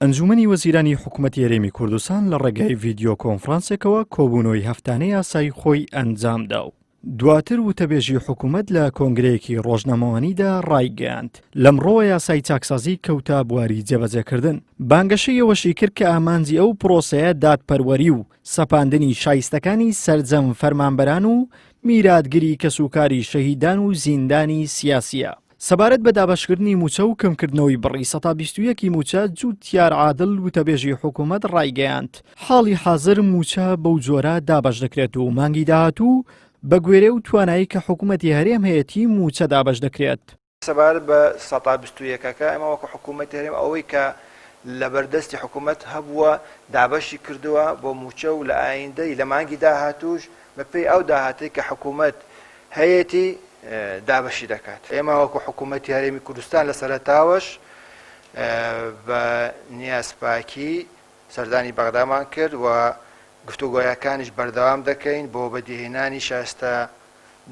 ئەنجوومەنی وەزیرانی حکومەتی هەرێمی کوردستان لە ڕێگای ڤیدیۆ کۆنفرانسێکەوە کۆبوونەوەی هەفتانەی ئاسایی خۆی ئەنجامدا و دواتر وتەبێژی حکومەت لە کۆنگرەیەکی ڕۆژنامەوانیدا ڕایگەیاند، لەمڕۆوە یاسای چاکسازی کەوتە بواری جێبەجێکردن. بانگەشەی ئەوەشی کرد کە ئامانجی ئەو پرۆسەیە دادپەروەری و سەپاندنی شایستەکانی سەرجەم فەرمانبەران و میراتگری کەسوکاری شەهیدان و زیندانی سیاسییە. سەبارەت بە دابەشکردنی مووچە و کەمکردنەوەی بڕی 21% ی مووچە، جووتیار عادل وتەبێژی حکوومەت ڕایگەیاند، حاڵی حازر مووچە بەو جۆرە دابەش دەکرێت و مانگی داهاتوو بە گوێرەی و توانایی کە حکوومەتی هەرێم هەیەتی مووچە دابەش دەکرێت. سەبارەت بە سەتا 21 ەکە، ئێمە وەکو حکوومەتی هەرێم ئەوەی کە لەبەردەستی حکوومەت هەبووە دابەشی کردووە بۆ مووچە و لە ئایندەی لە مانگی داهاتووش بەپێی ئەو داهاتەی کە حکوومەت هەیەتی دابەشی دەکات. ئێمە وەکو حکوومەتی هەرێمی کوردستان لە سەرەتاوەش بە نیازپاکی سەردانی بەغدامان کرد و گفتوگۆیەکانیش بەردەوام دەکەین بۆ بەدیهێنانی شایستە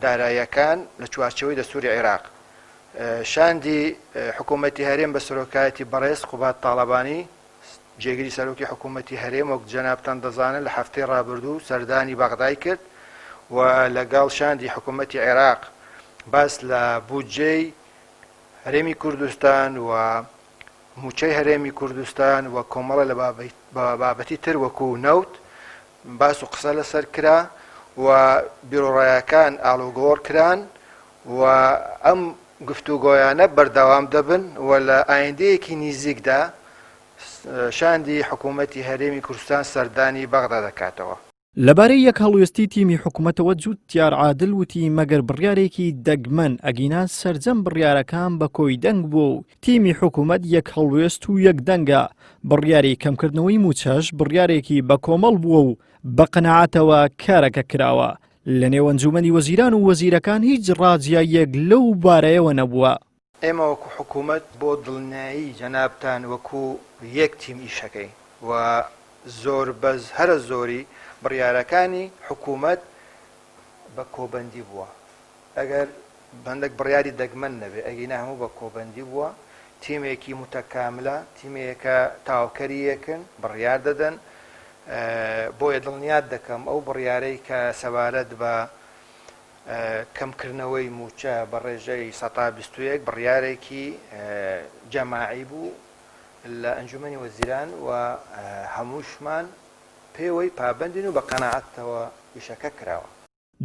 داراییەکان لە چوارچێوەی دەستووری عێراق. شاندی حکوومەتی هەرێم بە سەرۆکایەتی بەڕێز قوباد تاڵەبانی، جێگری سەرۆکی حکوومەتی هەرێم وەک جەنابتان دەزانن لە هەفتەی ڕابردوو سەردانی بەغدای کرد و لەگەڵ شاندی حکوومەتی عێراق باس لە بودجەی هەرێمی کوردستان و مووچەی هەرێمی کوردستان و کۆمەڵە لە بابەتی تر وەکو نەوت باس و قسە لەسەر کرا و بیروڕایەکان ئاڵوگۆڕ کران و ئەم گفتوگۆیانە بەردەوام دەبن و لە ئایندەیەکی نیزیکدا شاندی حکوومەتی هەرێمی کوردستان سەردانی بەغدا دەکاتەوە. لەبارەی یەکهەڵوێستی تیمی حکومەتەوە جوتیار عادل وتی مەگەر بڕیارێکی دەگمەن ئەگینا سەرجەم بڕیارەکان بە کۆی دەنگ بووە و تیمی حکومەت یەکهەڵوێست و یەکدەنگە، بڕیاری کەمکردنەوەی مووچەش بڕیارێکی بەکۆمەڵ بووە و بە قەناعەتەوە کارەکە کراوە، لەنێو ئەنجومەنی وەزیران و وەزیرەکان هیچ ڕاجیاییەک لەو بارەیەوە نەبووە. ئێمە وەکو حکومەت بۆ دڵنیایی جەنابتان وەکو یەک تیم ئیشەکەین و زۆر بەز هەرە زۆری بڕیارەکانی حکومەت بە کۆبەندی بووە ئەگەر هەندێک بڕیاری دەگمەن نەبێ ئەگینا هەموو بە کۆبەندی بووە تیمێکی متەکاملە تیمێکە تاوکەری یەکن بڕیار دەدەن بۆیە دڵنیات دەکەم ئەو بڕیارەی کە سەبارەت بە کەمکردنەوەی مووچە بە ڕێژەی سەتا 21 بڕیارێکی جەماعی بوو لە ئەنجومەنی وەزیران و هەمووشمان پێوەی پابەندین و بە قەناعەتەوە ئیشەکە کراوە.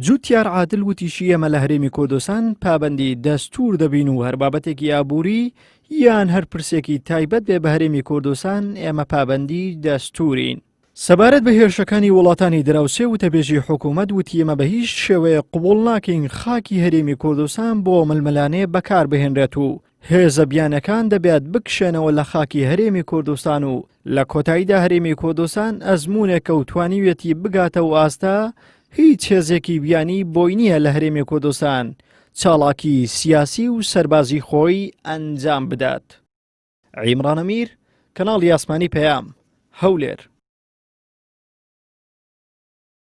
جوتیار عادل وتیشی ئێمە لە هەرێمی کوردستان پابەندی دەستوور دەبین و هەر بابەتێکی ئابووری یان هەر پرسێکی تایبەت بێ بە هەرێمی کوردستان ئێمە پابەندی دەستورین. سەبارەت بە هێرشەکانی وڵاتانی دراوسێ وتەبێژی حکوومەت وتی ئێمە بە هیچ شێوەیەک قبوڵ ناکەین خاکی هەرێمی کوردستان بۆ ململانێ بەکاربهێنرێت و هێزە بیانەکان دەبێت بکشێنەوە لە خاکی هەرێمی کوردستان و لە کۆتاییدا هەرێمی کوردستان ئەزموونێکە و توانیویەتی بگاتە و ئاستە هیچ هێزێکی بیانی بۆی نییە لە هەرێمی کوردستان چاڵاکی سیاسی و سەربازی خۆی ئەنجام بدات. عیمڕان ئەمیر، کەناڵی ئاسمانی پەیام، هەولێر.